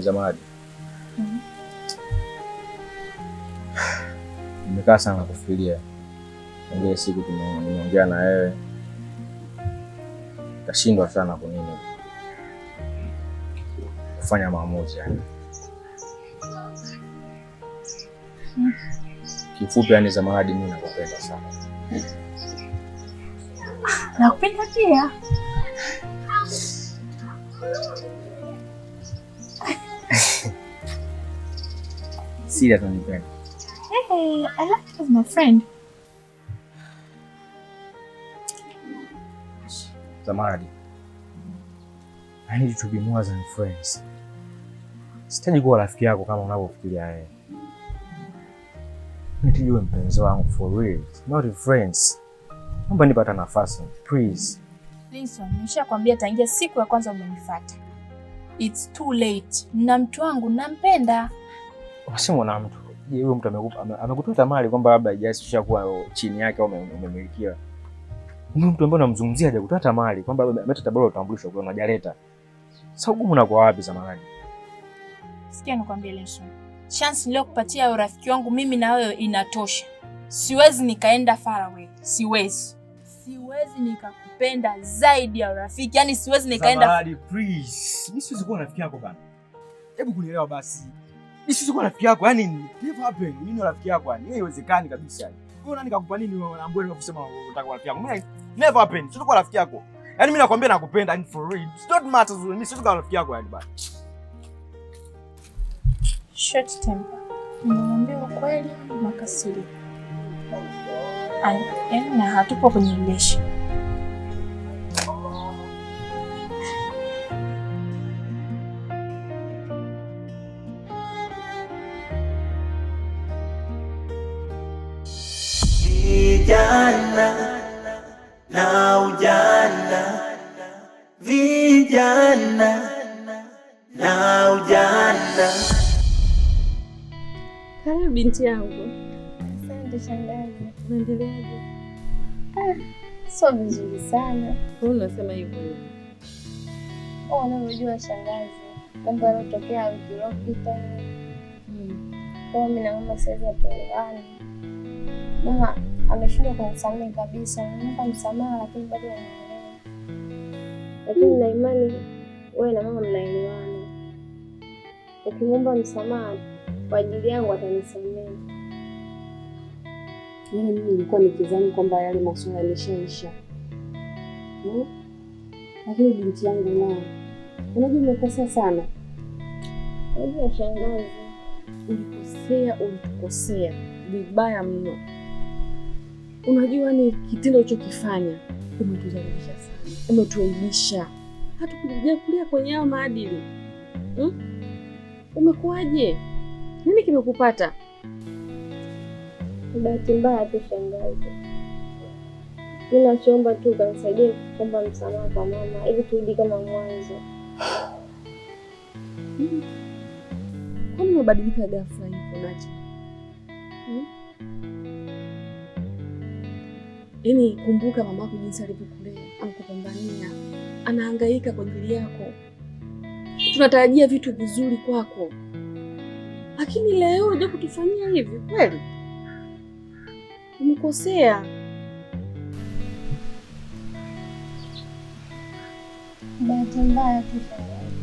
Zamadi. Nimekaa sana kufikiria. Ile siku tumeongea na wewe, kashindwa sana kunini kufanya maamuzi yani. Kifupi yani, Zamadi, mimi nakupenda sana. Nakupenda pia. Siri tunanipenda. Hey, I like you as my friend. Zamadi, I need you to be more than friends. Sitaji kuwa rafiki yako kama unavyofikiria wewe. Nahitaji uwe mpenzi wangu for real, not friends. Naomba nipe hata nafasi, please. Listen, nishakwambia tangia siku ya kwanza umenifuata. It's too late. Na mtu wangu nampenda. Unasema na mtu. Je, huyo mtu amekutoa tamali kwamba labda just ushakuwa chini yake au umemilikiwa? Huyo mtu ambaye unamzungumzia hajakutoa tamali kwamba labda ameleta tabalo utambulisho kwa unajaleta. Sasa ugumu unakuwa wapi Zamadi? Sikia nikwambie Listen. Chance niliyokupatia urafiki wangu mimi na wewe inatosha. Siwezi nikaenda far away. Siwezi. Siwezi nikakupenda zaidi ya urafiki. Yaani siwezi nikaenda. Zamadi, please. Mimi siwezi kuwa rafiki yako bana. Hebu kunielewa basi. Mimi siwezi kuwa rafiki yako. Yaani never happen. Mimi ni rafiki yako yani. Haiwezekani kabisa yani. Wewe nani kakupa nini wewe unaambia wewe kusema unataka kuwa rafiki yangu? Mimi never happen. Siwezi kuwa rafiki yako. Yaani mimi nakwambia nakupenda and for real. It's not matters with me. Siwezi kuwa rafiki yako yani bana. Short temper. Nimemwambia ukweli, makasiriko. Yaani na hatupo kwenye relation. Vijana na ujana, vijana na ujana. Karibu binti yangu. Asante shangazi. Unaendeleaje? Ah, sio vizuri sana. Wewe unasema hivyo hivyo. Oh, unavyojua shangazi, mambo yaliyotokea wiki iliyopita. Kwa mimi na mama siwezi hatuelewani. Mama ameshindwa kunisamehe kabisa. Nimempa msamaha lakini bado hanielewi. Lakini na imani wewe na mama mnaelewana. Ukimwomba msamaha kwa ajili yangu atanisamehe. Yaani mimi nilikuwa nikizani kwamba yale masuala yameshaisha. Lakini binti yangu na unajua umekosea sana. Unajua shangazi, ulikosea, ulitukosea vibaya mno. Unajua ni kitendo ulichokifanya umetudhalilisha sana, umetuaibisha. Hatukujakulia kwenye hayo maadili. Umekuwaje? Nini kimekupata? Bahati mbaya tu shangazi. Mimi nachoomba tu ukanisaidie kuomba msamaha kwa mama ili turudi kama mwanzo. Kwani umebadilika ghafla hivyo Nachi? Yaani kumbuka mamako jinsi alivyokulea, amekupambania, anahangaika kwa ajili yako. Tunatarajia vitu vizuri kwako. Lakini leo unaja kutufanyia hivi kweli? Umekosea. Bahati mbaya tu shangazi.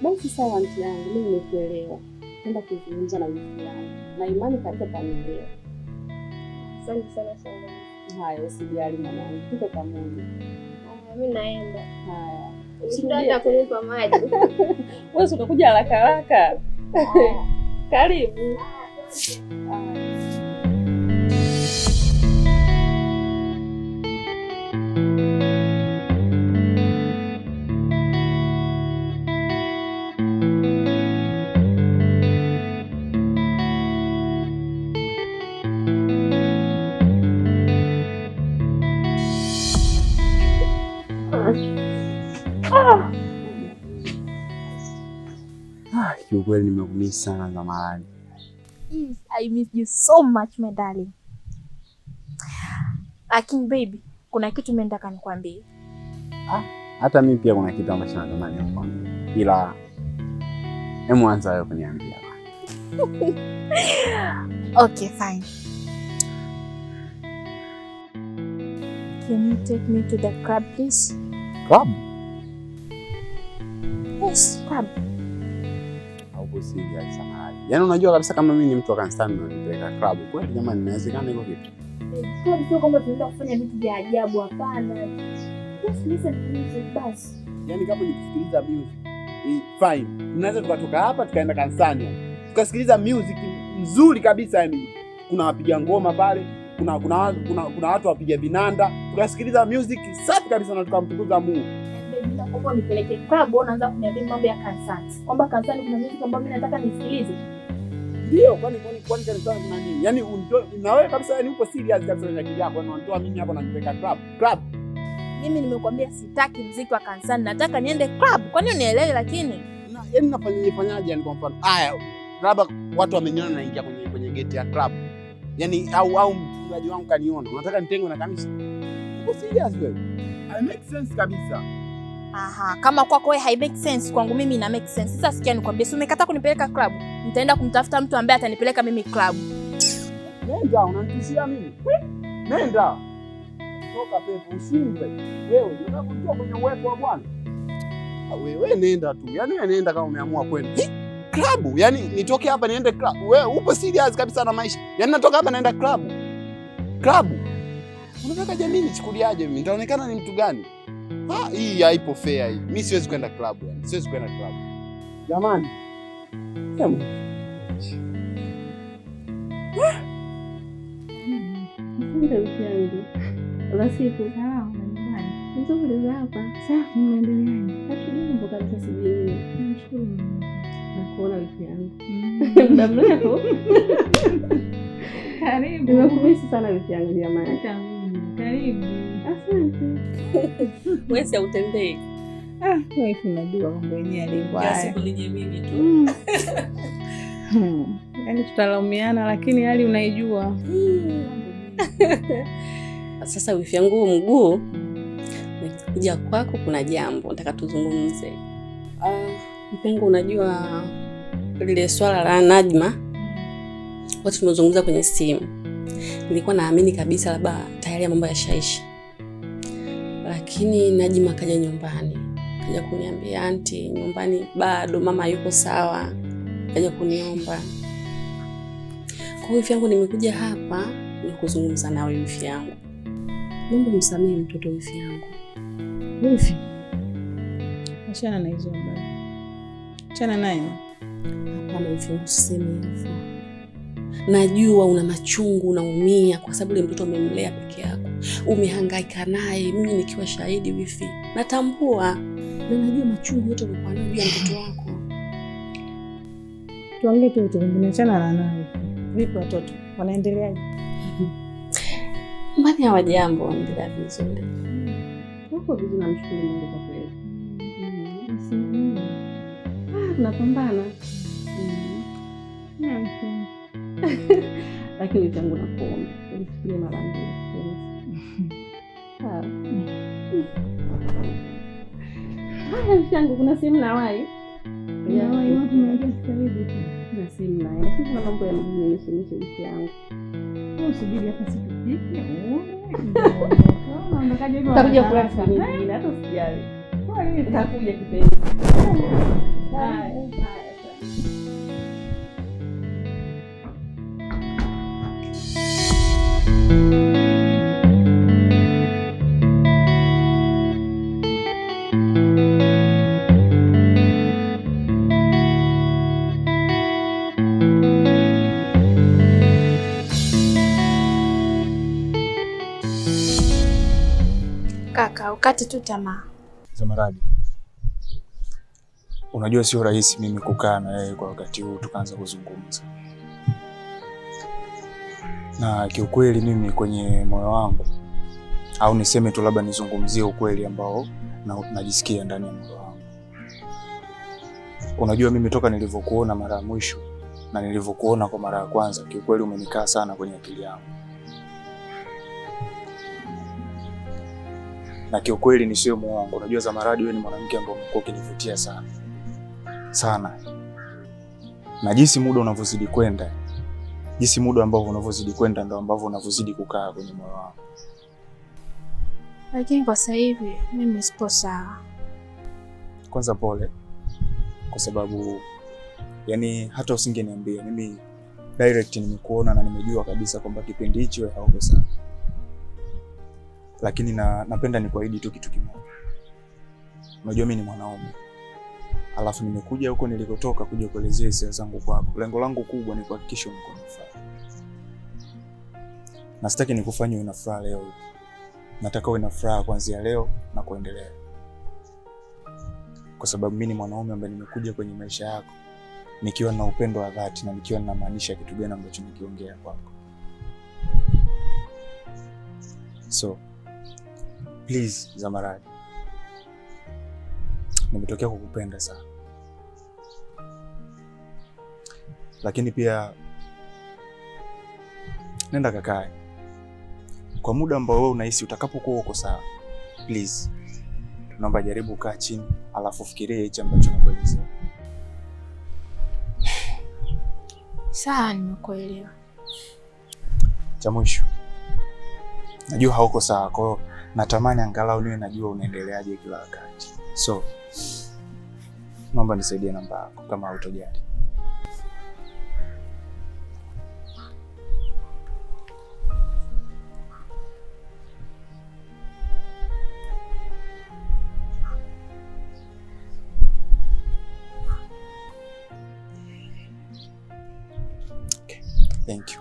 Basi sawa aunti yangu, mimi nimekuelewa. Naenda kuzungumza na wifi yangu. Na imani kabisa atanielewa. Asante sana shangazi. Haya, usijali mwanangu, tuko pamoja. Haya, mimi naenda. Haya. Usirudie hata kunipa maji. Wewe utakuja haraka haraka. Karibu. Kiukweli nimekumiss sana Zamaradi. Yes, I miss you so much my darling. Lakini baby, kuna kitu mimi nataka nikwambie. Hata mimi pia kuna kitu ambacho natamani nikwambie. Ila Hebu anza wewe kuniambia. Okay, fine. Can you take me to the club, please? Club? Yes, club. Haupo serious sana. Yaani unajua kabisa kama mimi ni mtu wa kanisani na nipeleka club. Kweli jamani, inawezekana hiko kitu? Club sio kwamba tunaenda kufanya vitu vya ajabu, hapana. Just listen to music basi. Yaani kama ni kusikiliza music, fine. Tunaweza tukatoka hapa tukaenda kanisani. Tukasikiliza music nzuri kabisa yani. Kuna wapiga ngoma pale, kuna watu wapiga vinanda. Tukasikiliza music safi kabisa na tukamtukuza Mungu. Baby, naomba nipeleke club, unaanza kuniambia mambo ya kanisani. Kwamba kanisani kuna music ambayo mimi nataka nisikilize. Ndio, kwani kanisani kuna nini? Yaani na wewe kabisa yani upo serious kabisa kwenye akili yako, unanitoa mimi hapa na nipeleka club. Club. Mimi nimekuambia sitaki muziki wa kanisani, nataka niende club. Kwani unielewi lakini? Na yaani nafanyaje yani kwa mfano? Haya, labda watu wameniona naingia kwenye gate ya club. Yaani au mchungaji wangu kaniona. Unataka nitengwe na kanisa? Uko serious wewe? I make sense kabisa. Aha, kama kwako wewe hai make sense, kwangu mimi ina make sense. Sasa sikia nikwambie, si umekataa kunipeleka club? Nitaenda kumtafuta mtu ambaye atanipeleka mimi club. Nenda, unanitishia mimi? Nenda. Toka pepo ushindwe. Wewe unataka kunitoa kwenye uwepo wa Bwana? Wewe nenda tu. Yaani wewe nenda kama umeamua kwenda. Club, yaani nitoke hapa niende club. Wewe upo serious kabisa na maisha. Yaani natoka hapa naenda club. Club. Unataka jamii nichukuliaje mimi? Nitaonekana ni mtu gani? Ah, hii haipo fair hii. Mimi siwezi kwenda club yani. Siwezi kwenda club. Jamani. Sema. Asante mke wangu. Za siku. Sawa, nyumbani. Nzuri za hapa. Safi, mnaendeleaje? Hatujambo kabisa sijui. Namshukuru Mungu. Nakuona wiki yangu. Muda mrefu. Karibu. Nimekumisi sana wiki yangu jamani. Hata mimi. Karibu. Asante. Wewe si utembei. Ah, wewe unajua mambo yenyewe yalivyo haya. Siku lenye mimi tu. Yaani tutalaumiana lakini hali unaijua. Sasa wifi yangu mguu, nikuja kwako kuna jambo nataka tuzungumze. Mpengo, unajua lile swala la Najma watu tumezungumza kwenye simu. Nilikuwa naamini kabisa labda tayari mambo yashaisha. Lakini Najma kaja nyumbani, kaja kuniambia aunti, nyumbani bado mama yuko sawa. Kaja kuniomba. Kwa hiyo wifi yangu nimekuja hapa ni kuzungumza nawe wifi yangu. Mungu msamehe mtoto wifi yangu. Wifi. Achana na hizo habari. Achana naye. Hapana wifi yangu, usiseme hivyo. Najua una machungu, unaumia kwa sababu yule mtoto umemlea peke yako. Umehangaika naye, mimi nikiwa shahidi wifi. Natambua na najua machungu yote ulikuwa nayo juu ya mtoto wako. Tuongee tu vitu vingine, achana naye. Vipi watoto? Wanaendeleaje? Mbali hawajambo, wanaendelea vizuri. Wako vizuri, namshukuru Mungu kwa kweli. Tunapambana. Lakini tangu nakuomba usifikirie mara mbili. Sawa. Haya mshangu, kuna sehemu nawahi. Nawahi wapi? Unaelekea sasa hivi? Kuna sehemu nawahi. Lakini kuna mambo ya mjini nishe yangu. Usubiri hapa situfike. Unaondokaje hivyo? Nitakuja kula siku nyingine, hata usijali. Nitakuja kipenzi. Haya. Kaka, ukate tu tamaa. Zamaradi, unajua sio rahisi mimi kukaa na wewe kwa wakati huu tukaanza kuzungumza. Na kiukweli mimi kwenye moyo wangu, au niseme tu labda nizungumzie ukweli ambao najisikia ndani ya moyo wangu. Unajua mimi toka nilivyokuona mara ya mwisho na nilivyokuona kwa mara ya kwanza, kiukweli umenikaa sana kwenye akili yangu. Na kiukweli ni sio muongo. Unajua Zamaradi, wewe ni mwanamke ambaye umekuwa ukinivutia sana. Sana. Na jinsi muda unavyozidi kwenda, jinsi muda ambao unavyozidi kwenda ndio ambavyo unavyozidi kukaa kwenye moyo wangu. Lakini kwa sasa hivi mimi sipo sawa. Kwanza pole, kwa sababu yani hata usingeniambia mimi direct nimekuona na nimejua kabisa kwamba kipindi hicho wewe hauko sawa. Lakini napenda nikuahidi tu kitu kimoja. Unajua mimi ni mwanaume. Alafu nimekuja huko nilikotoka kuja kuelezea hisia zangu kwako. Lengo langu kubwa ni kuhakikisha uko na furaha. Na sitaki nikufanye una furaha leo. Nataka uwe na furaha kuanzia leo na kuendelea. Kwa sababu mimi ni mwanaume ambaye nimekuja kwenye maisha yako nikiwa na upendo wa dhati na nikiwa ninamaanisha kitu gani ambacho nikiongea kwako. So please Zamaradi, nimetokea kukupenda sana. Lakini pia nenda kakae kwa muda ambao wewe unahisi utakapokuwa uko sawa. Please, naomba jaribu kaa chini alafu fikirie hicho ambacho nakuelezea. Sawa, nimekuelewa. Cha mwisho, najua hauko sawa, kwa hiyo natamani angalau niwe najua unaendeleaje kila wakati. So naomba nisaidie namba yako kama hautojali. Okay, thank you.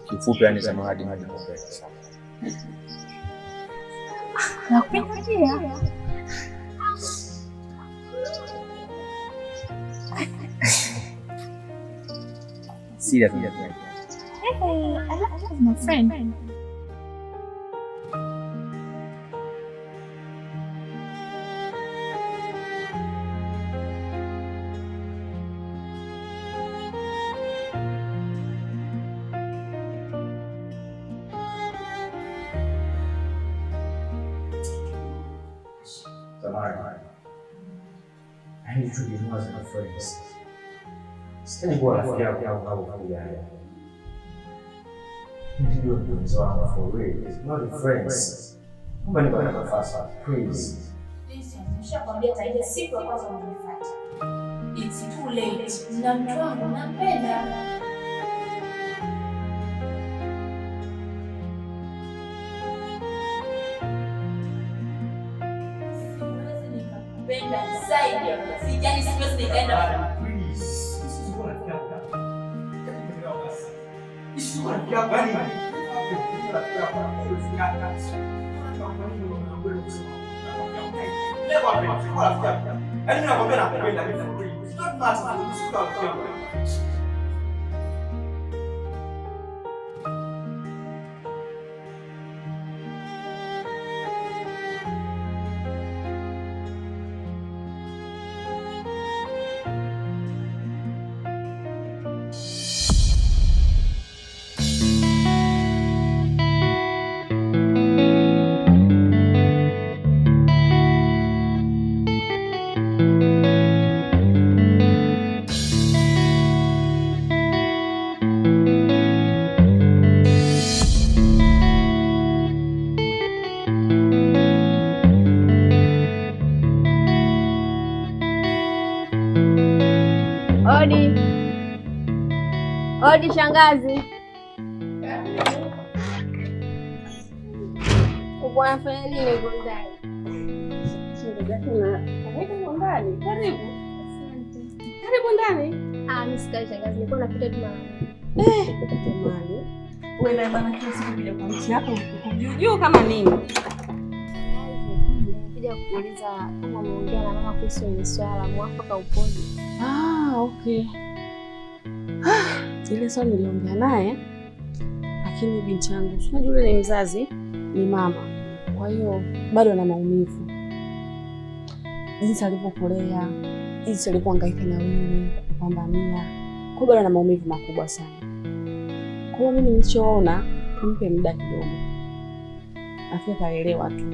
Kifupi yani Zamaradi mimi nakupenda sana. Nakupenda pia. Serious. Hey, I love my friend. Zamaradi, I need to be more than a friend. Sitaki kuwa rafiki yako au kukujali. Nijue mpenzi wangu for real. Not friends. Naomba nipe nafasi, please. Listen, nishakwambia tangia siku ya kwanza umenifuata. It's too late. Na mtu wangu nampenda. Siwezi nikakupenda zaidi ya rafiki. Yaani siwezi nikaenda. Please. Siwezi kuwa rafiki yako. Siwezi kuwa rafiki yako. Yaani yaani mimi nakwambia nakupenda mimi. It's not matter. Siwezi kuwa rafiki yako. Odi shangazi. Uko unafanya nini huko ndani? Karibu ndani. Karibu. Asante. Karibu ndani. Ah, mimi sikai shangazi, nilikuwa napita tu mara. Jamani. Wewe na bana kila siku kuja kwa nchi yako juu kama nini? Shangazi, nimekuja kukuuliza kama umeongea na mama kuhusu ile swala mwafaka upoje. Ah, okay. Ile swali niliongea naye, lakini binti yangu, unajua yule ni mzazi, ni mama. Kwa hiyo bado ana maumivu. Jinsi alivyokulea, jinsi alivyohangaika na wewe kupambania. Kwa hiyo bado ana maumivu makubwa sana. Kwa hiyo mimi nilichoona tumpe muda kidogo. Afika kaelewa tu.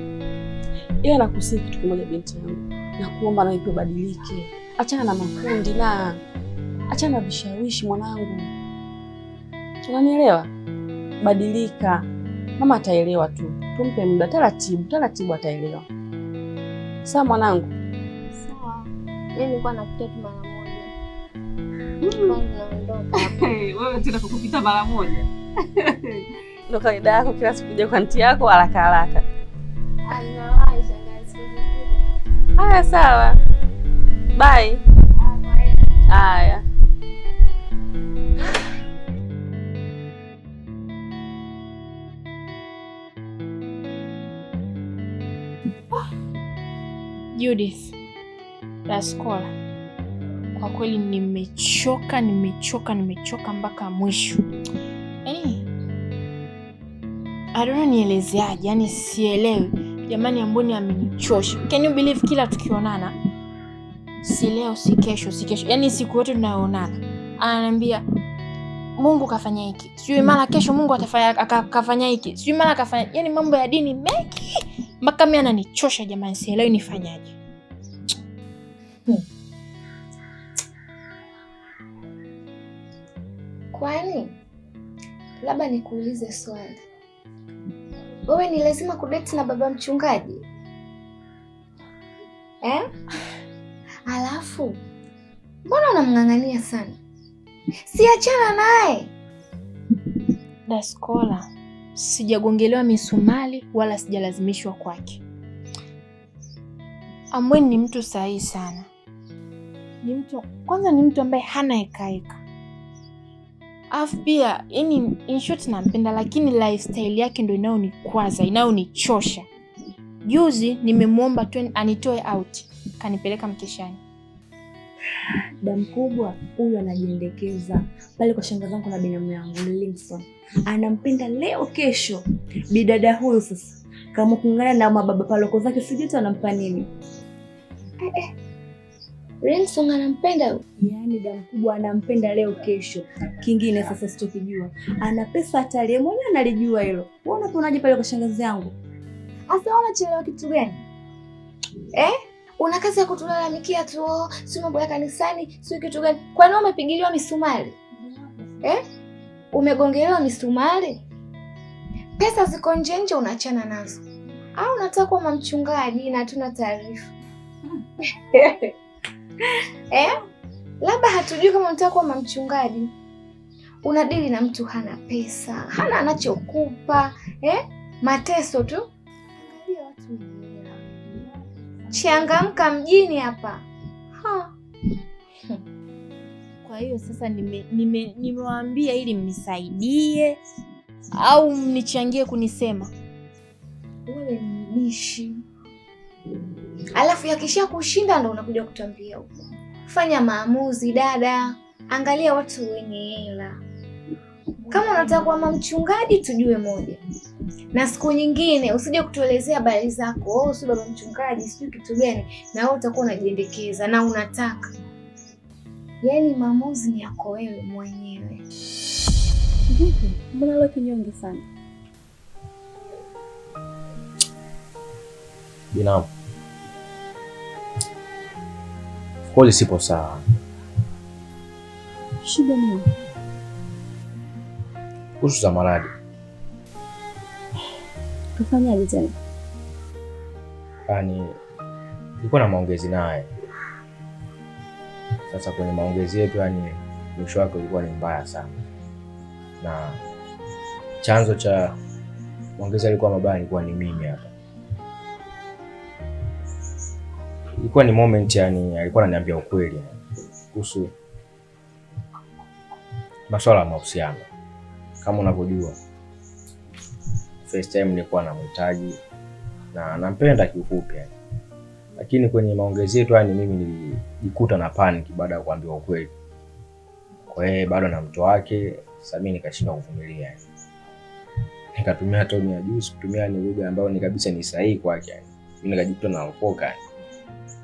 Ila nakusihi kitu kimoja binti yangu, nakuomba nawe pia ubadilike. Achana na makundi na achana na vishawishi mwanangu. Unanielewa? Badilika. Mama ataelewa tu. Tumpe muda taratibu, taratibu ataelewa. Sawa mwanangu? Sawa. Mimi nilikuwa napita tu mara moja. Naondoka hapa. Wewe tena kukupita mara moja. Ndio kawaida yako kila siku kuja kwa anti yako haraka haraka. Anawahi shangazi. Haya sawa. Bye. Haya. Judith, Daskola, kwa kweli nimechoka, nimechoka, nimechoka mpaka mwisho. Yaani I don't know nielezeaje, yani sielewi. Jamani, Amboni amenichosha. Can you believe kila tukionana, si leo si kesho, si kesho, yani siku yote tunayoonana ananiambia Mungu kafanya hiki, sijui mara kesho Mungu atafanya kafanya hiki, sijui mara kafanya, yani mambo ya dini mengi mpaka mimi ananichosha jamani, sielewi nifanyaje. Kwani labda nikuulize swali. Wewe ni lazima kudate na baba mchungaji? Eh? Alafu mbona unamng'ang'ania sana? Siachana naye. Daskola, sijagongelewa misumali wala sijalazimishwa kwake. Ambweni ni mtu sahihi sana. Ni mtu kwanza, ni mtu ambaye hana hekaeka. Alafu pia, yani in short nampenda, lakini lifestyle yake ndio inayonikwaza, inayonichosha. Juzi nimemuomba tu anitoe out, kanipeleka mkeshani. Damu kubwa huyu anajiendekeza pale kwa shangazi zangu na binamu yangu Linson. Anampenda leo kesho. Bidada huyu sasa kama kuungana na mababa paloko zake sijui tu anampa nini. Linson anampenda. Yaani damu kubwa anampenda leo kesho. Kingine sasa sitokijua. Ana pesa hatari, mwenyewe analijua hilo. Wewe unaponaje pale kwa shangazi yangu? Asa unachelewa kitu gani? Una kazi ya kutulalamikia tu, si mambo ya kanisani, si kitu gani? Kwa nini umepigiliwa misumari? Umegongelewa misumari? Pesa ziko nje nje unaachana nazo. Au unataka kuwa mchungaji na hatuna taarifa? Labda hatujui kama unataka kuwa mchungaji. Unadili na mtu hana pesa, hana anachokupa, Mateso tu. Angalia watu wenye hela. Changamka mjini hapa. Ha. Kwa hiyo sasa nimewaambia ili mnisaidie au mnichangie kunisema. Wewe ni mbishi. Alafu yakisha kushinda ndo unakuja kutuambia huko. Fanya maamuzi dada, angalia watu wenye hela. Kama unataka kuwa mchungaji tujue moja. Na siku nyingine usije kutuelezea habari zako, oh si baba mchungaji, sijui kitu gani, na wewe utakuwa unajiendekeza na unataka. Yaani maamuzi ni yako wewe mwenyewe. Vipi? Mbona leo kinyonge sana? Binamu. Kweli sipo sawa. Shida nini? Kuhusu Zamaradi. Tufanyaje tena? Yaani nilikuwa na maongezi naye. Sasa kwenye maongezi yetu yani mwisho wake ulikuwa ni mbaya sana. Na chanzo cha maongezi alikuwa mabaya ilikuwa ni mimi hapa. Ilikuwa ni moment yani alikuwa ananiambia ukweli kuhusu masuala ya mahusiano. Kama unavyojua, first time nilikuwa namhitaji na nampenda kiufupi yani. Lakini kwenye maongezi yetu yani mimi nilijikuta na panic baada ya kuambiwa ukweli. Kwa hiyo bado na mtu wake, sasa mimi nikashindwa kuvumilia yani. Nikatumia toni ya juu, sikutumia ni lugha ambayo ni kabisa ni sahihi kwake yani. Mimi nikajikuta naropoka yani.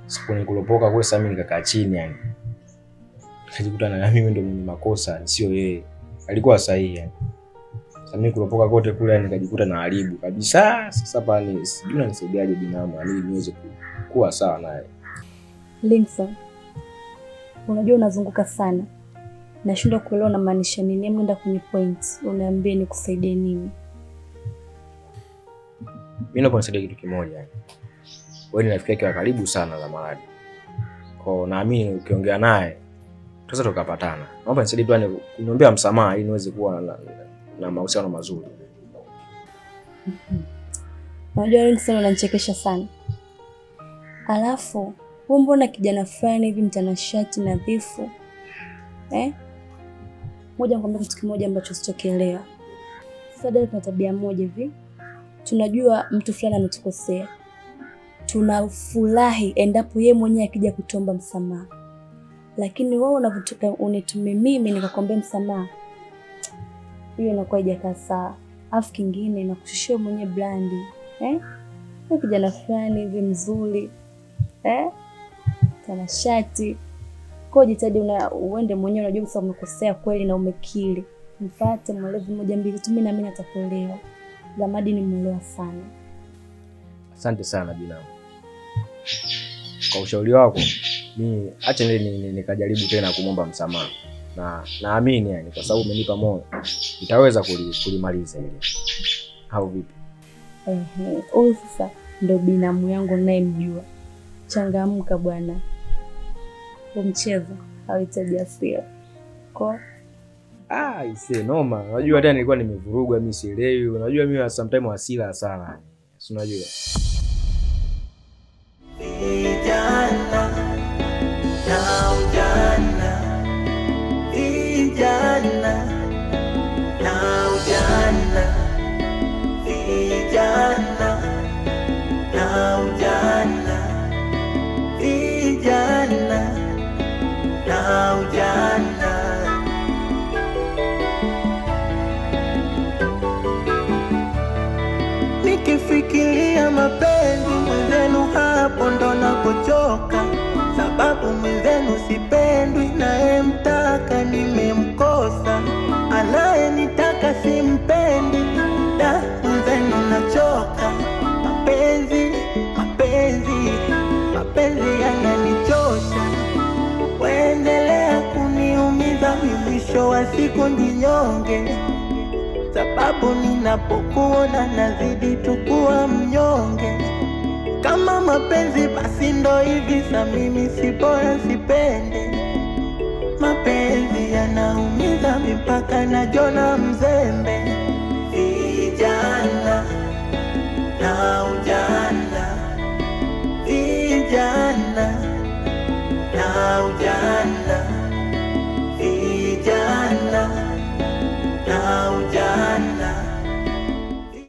Siku nikulopoka kwa sasa mimi nikakaa chini yani. Nikajikuta na mimi ndo mwenye makosa, sio yeye. Alikuwa sahihi yani. Sasa mimi kulopoka kote kule yani nikajikuta na haribu kabisa. Sasa hapa ni sijui unanisaidiaje binamu ili niweze kuwa sawa naye. Linkson, unajua unazunguka sana. Nashindwa kuelewa unamaanisha nini. Hebu nenda kwenye point. Uniambie nikusaidie nini? Mimi naomba unisaidie kitu kimoja yani. Wewe ni rafiki yake wa karibu sana Zamaradi. Kwa naamini ukiongea naye tutaweza tukapatana. Naomba nisaidie tu yani kuniombea msamaha ili niweze kuwa na mahusiano mazuri. Unajua Linkson unanichekesha sana. Alafu wewe mbona kijana fulani hivi mtanashati nadhifu? Ngoja nikwambie kitu kimoja ambacho sitokielewa. Sasa dada, tuna tabia moja hivi. Tunajua mtu fulani ametukosea. Tunafurahi endapo yeye mwenyewe akija kutuomba msamaha. Lakini wewe unavyotoka unitumie mimi nikakwambia msamaha, hiyo inakuwa haijakaa sawa. Alafu kingine nakushushia mwenyewe brandi. Wewe kijana fulani hivi mzuri. Tanashati. Kwa jitahidi uende mwenyewe, unajua sasa umekosea kweli na umekiri. Mfuate mwelezi moja mbili tu, mimi na mimi natakuelewa. Zamadi ni mwelewa sana. Asante sana binamu kwa ushauri wako. Mimi acha nikajaribu tena kumwomba msamaha. Na naamini yani kwa sababu umenipa moyo nitaweza kulimaliza hili. Au vipi? Huyu sasa ndo binamu yangu ninayemjua. Changamka bwana. Huo mchezo hauhitaji hasira. Kwa ise noma. Unajua hata nilikuwa nimevurugwa mimi sielewi. Unajua mimi sometimes hasira sana. Si unajua. Vijana na ujana, vijana na ujana, vijana na ujana, vijana na ujana. Nikifikiria mapenzi mwenzenu hapo ndo napochoka, sababu mwenzenu sipendwi, naye mtaka nimemkosa, anayenitaka simpendi, da mwenzenu nachoka. Mapenzi, mapenzi, mapenzi yananichosha, waendelea kuniumiza, mwisho wa siku njinyonge, sababu ninapokuona nazidi tu kuwa mnyonge. Kama mapenzi basi ndo hivi, sa mimi si bora sipende. Mapenzi yanaumiza mipaka najiona mzembe. Vijana na ujana.